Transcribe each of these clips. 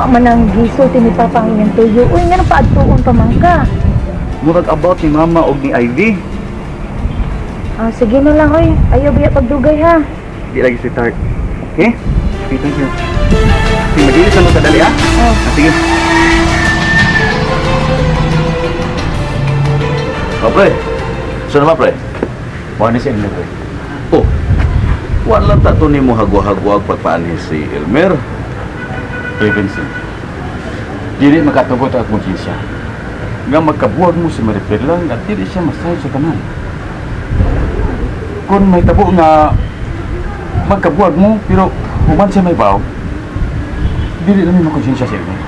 man ang gisulti ni Papa ang iyang tuyo. Uy, nga nang paadtuon pa man ka. Murag about ni Mama og ni Ivy. Ah, sige na lang, oy. Ayaw biya pagdugay ha. Di lagi, sweetheart. Okay? Okay, thank you. Sige, magilis na mo sa dali, ha? Oh. Ah, sige. Oh, pre. Saan naman, pre? Mao ni si Elmer, pre. Oh, wala ta to nimo hagwa-hagwag pagpaanhi si Elmer. Pre Vincent. Dili makatugot ang konsensya nga magkabuwag mo si Marie Perla nga dili siya masayod sa tanan. Kung may tabo nga magkabuwag mo pero human siya may baw, dili na mi makonsensya si Elmer.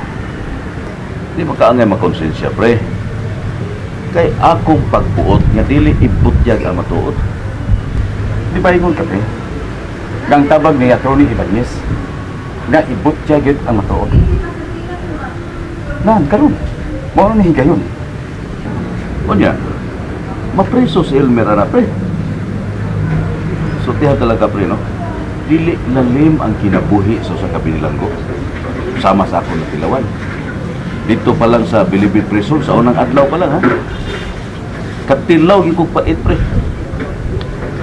Di ba kaangay makonsensya, pre? Kay akong pagbuot nga dili ibutyag ang matuod. Di ba ingon ka, pre? Nga ang tabag ni Atty. Ibanez nga ibutyag gyud ang matuod. Nan, karon mao ni higayon. Unya, mapreso si Elmer ana, pre. Sultihan talaga, pre, no? Dili lalim ang kinabuhi sa usa ka binilanggo. Sama sa ako natilawan. Dito pa lang sa Bilibid Prison, sa unang adlaw pa lang, ha? Katilaw gyud kog pait, pre.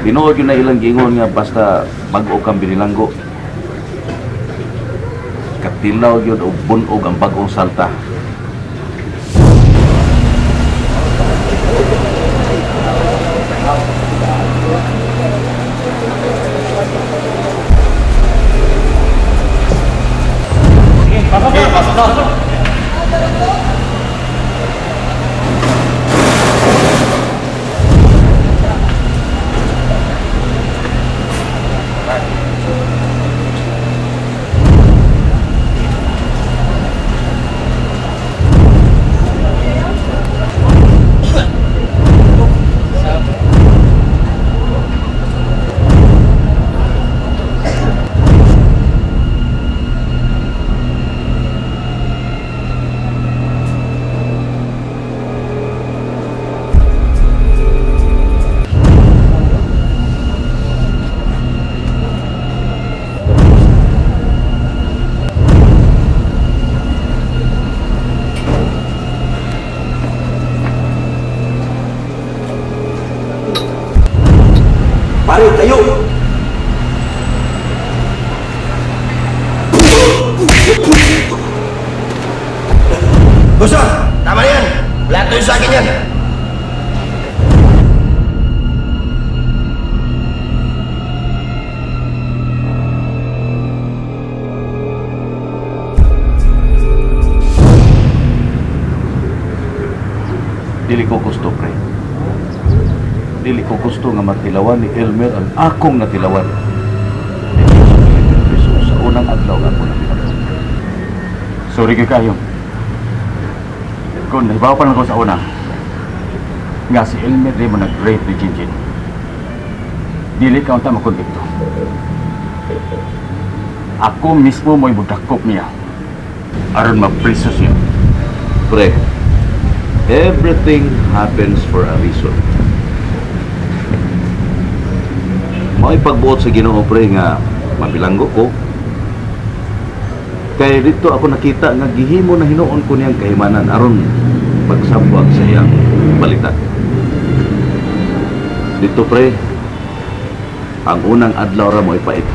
Tinuod yun na ilang giingon nga basta bag-o kang binilanggo. Katilaw yun og bunog ang bag-ong salta. Pare, tayo! Gusto! Tama na yan! Wala tayo sa akin yan! Dili ko gusto, pre. Dili ko gusto nga matilawan ni Elmer ang akong natilawan. Dito sa Philippine Prison sa unang adlaw nga ako nabilanggo. Sorry kay kayo. Kung nahibaw pa lang ko sa una, nga si Elmer di mo nag-rape ni Jinjin. Dili ka unta makonbikto. Ako mismo mo'y budakop niya. Aron mapriso siya. Pre, everything happens for a reason. Mao'y pagbuot sa Ginoo, pre, nga mabilanggo ko. Kaya dito ako nakita nga gihimo na hinuon ko niyang kahimanan aron pagsabwag sa iyang balita. Dito, pre, ang unang adlaw ra mo'y pait.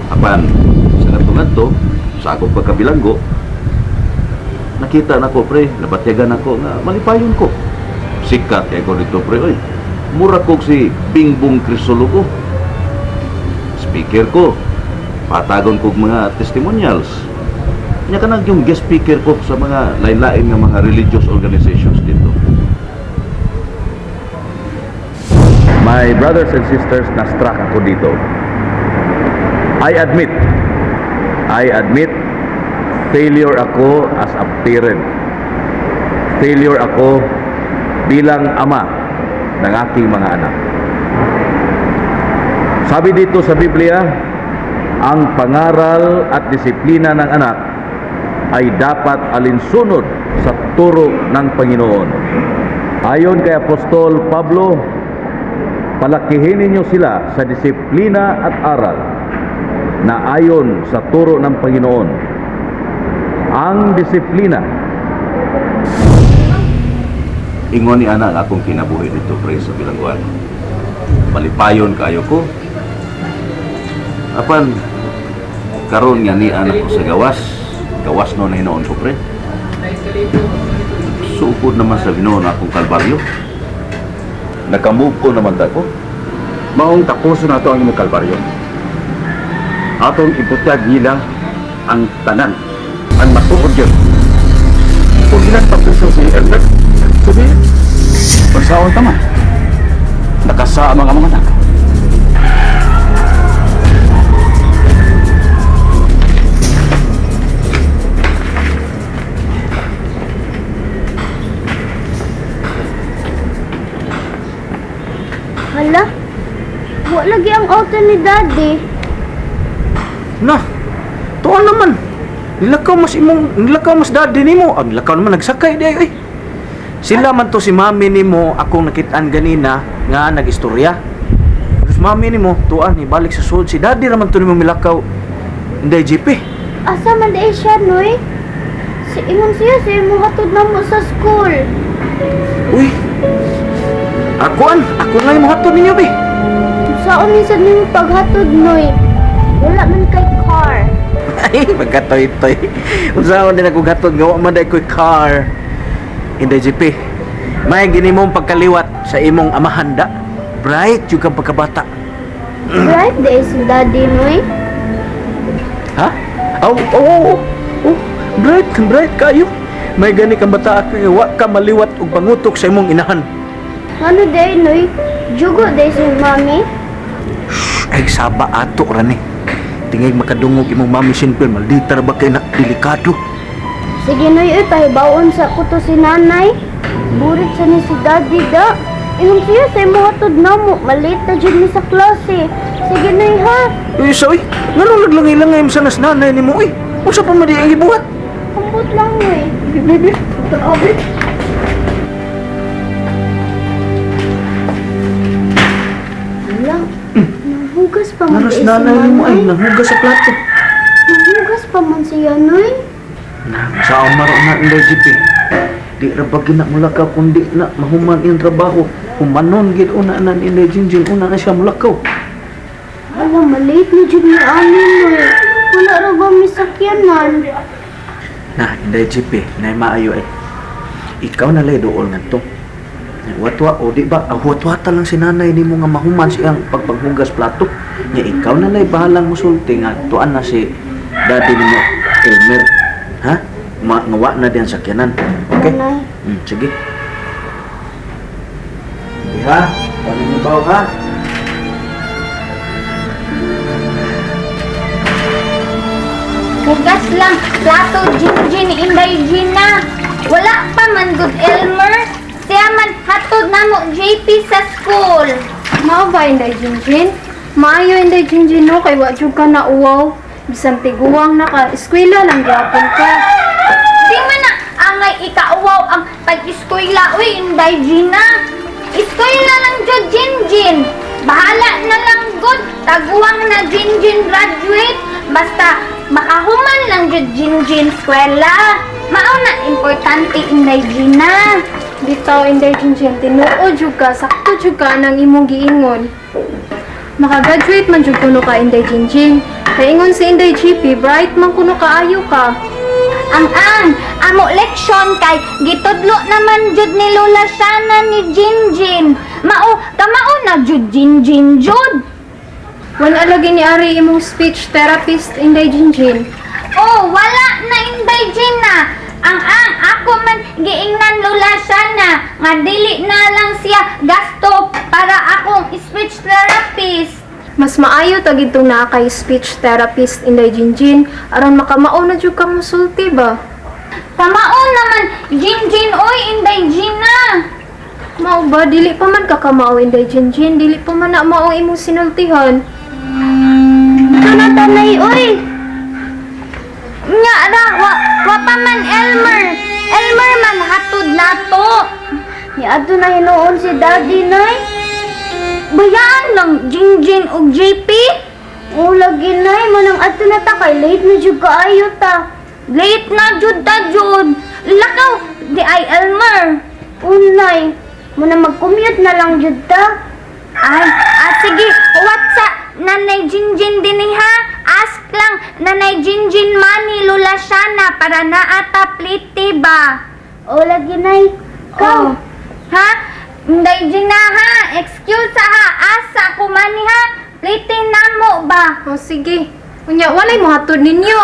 Apan sa ngadto sa akong pagkabilanggo, nakita nako, pre, nabatyagan ako nga malipayon ko. Sikat kay ko dito, pre, oy. Mura kog si Bingbong Crisologo. Speaker ko. Patagon kog mga testimonials. Nya kanang yung guest speaker ko sa mga lain-lain nga mga religious organizations dito. My brothers and sisters, na-struck ako dito. I admit, failure ako as a parent. Failure ako bilang ama ng aking mga anak. Sabi dito sa Biblia, ang pangaral at disiplina ng anak ay dapat alinsunod sa turo ng Panginoon. Ayon kay Apostol Pablo, palakihin ninyo sila sa disiplina at aral na ayon sa turo ng Panginoon. Ang disiplina. Ingon ni ana ang akong kinabuhi dito, pre, sa bilangguan. Malipayon kayo ko. Apan karon nga ni anak ko sa gawas, gawas no na hinoon ko, pre. Sukod naman sa Ginoo na akong kalbaryo. Nakamove ko naman ta ko. Maong tapuso na to ang imong kalbaryo. Atong ibutag nila ang tanan, ang matuod yun. Kung ginagpapiso si Elmer, sabi, pagsaon tama, nakasama ang mga anak. Hala, wa lagi ang auto ni Daddy. Na, tuwa naman. Nilakaw mas imong, nilakaw mas daddy nimo. Ang nilakaw naman nagsakay di ay. Sila man to si mami nimo akong nakitaan ganina nga nagistorya. Tapos mami nimo tuan ni balik sa sud si daddy ra man to nimo milakaw. Inday GP. Asa man di siya, Noy? Si ingon siya sa imong hatod na mo sa school. Uy. Akuan, ako na imong hatod ninyo be. Saon ni sad nimo paghatod, Noy? Wala man kay car. Ay, magkatoy-toy. Unsaon din ako gatod nga wa man day ko'y car. Inday GP. May gini mong pagkaliwat sa imong amahanda. Bright yung kang pagkabata. Right di si Daddy, Noy? Ha? Oh, oh, oh, oh. Bright, bright kayo. May gani kang bata ka wa ka maliwat og pangutok sa imong inahan. Ano di, Noy? Jugo di si Mami? Shh, ay saba ato ra ni. Tingay makadungog imong mami sinpil, maldita ra ba kay na delikado. Sige, Noy, uy, pahibawon sa kuto si Nanay. Burit sa ni si Daddy, da. Ingon siya sa imong hatod na mo. Malate na jud mi sa klase. Sige, Noy, ha? Uy, soy, nganong naglangay-langay mo sa nas nanay nimo uy? Unsa pa man di ang gibuhat? Kumpot lang, Noy. Baby, tanaw. Wala. Nanghugas pa man Naras di si nanay nimo ay nanghugas sa plato. Nanghugas pa man siya, Noy. Na, sa amaro na Inday GP. Di ra ba gina mulakaw kundi na mahuman iyang trabaho. Humanon gid una na ni Inday Jinjin, una na siya mulakaw. Ala, malate na jud ni ani, Noy. Wala ra ba mi sakyanan? Na, Inday GP, nay maayo ay. Ikaw na lay dool ngadto. Watwa o di ba watwata lang si nanay nimo nga mahuman siyang pagpaghugas plato. Nya ikaw na lay bahalang musulti nga tuan na si daddy nimo Elmer. Ha? Ngawa na diyan sakyanan. Okay? Nanay. Sige. Sige ha? Paano mo ba ha? Hugas lang, plato, Jinjin, Inday Gina. Wala pa man good Elmer. Siya man hatod na mo JP sa school. Mao ba Inday Jinjin? Maayo Inday Jinjin no kay wa jud ka na uwaw. Bisan tiguang na ka, eskwela lang gyapon ka. Di man na angay ikauwaw ang pag-eskwela uy Inday Gina. Eskwela lang jud Jinjin. Bahala na lang good taguang na Jinjin graduate basta makahuman lang jud Jinjin eskwela. Mao na importante Inday Gina. Bitaw Inday Jinjin, tinuod jud ka, sakto jud ka nang imong giingon. Makagraduate man jud kuno ka Inday Jinjin. Kay ingon si Inday GP, bright man kuno kaayo ka. Ang amo leksyon kay gitudlo naman jud ni Lola Shana ni Jinjin. Mao kamao na jud Jinjin jud. Wala lagi ni ari imong speech therapist Inday Jinjin. Oh, wala na Inday Gina. Ang ako man giingnan Lola Shana nga dili na lang siya gasto para akong speech therapist. Mas maayo ta gidtong naa kay speech therapist Inday Jinjin aron makamao na jud kang musulti ba. Kamao naman Jinjin oy Inday Gina. Mao ba dili pa man ka kamao Inday Jinjin, dili pa man na mao imong sinultihan. Ano tanay, uy? Nya ra wa pa man Elmer. Elmer man hatod nato. Niadto na hinuon si Daddy, Noy. Bayaan lang Jinjin ug JP. O lagi, Nay. Manang adto na ta kay late na jud kaayo ta. Late na jud ta jud. Lakaw di ay, Elmer. Unay, muna mag-commute na lang jud ta. Ay, ah, sige, what sa Nanay Jinjin din eh, ha? Ask lang, Nanay Jinjin money Lula Shana para naata plite ba? O lagi, Nay. Ikaw. Oh. Ha? Inday Gina ha, excuse ha, asa ko mani ha, plite na mo ba? O sige. Unya, walay mo hatod ninyo.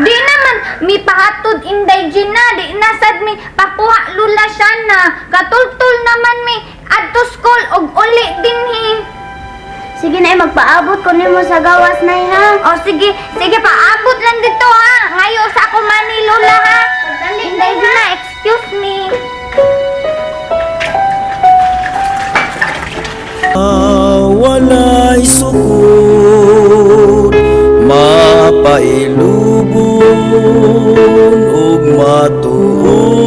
Di naman mi pahatod, Inday Gina, di na sad mi pakuha Lula Shana. Katultul naman mi adto school og uli dinhi. Sige, Nay, magpaabot ko nimo sa gawas, Nay, ha. O sige, sige, paabot lang dito ha. Ngayo sa ako mani Lola ha. Inday Gina, excuse me. Walay sukod, mapailubon ug matuod.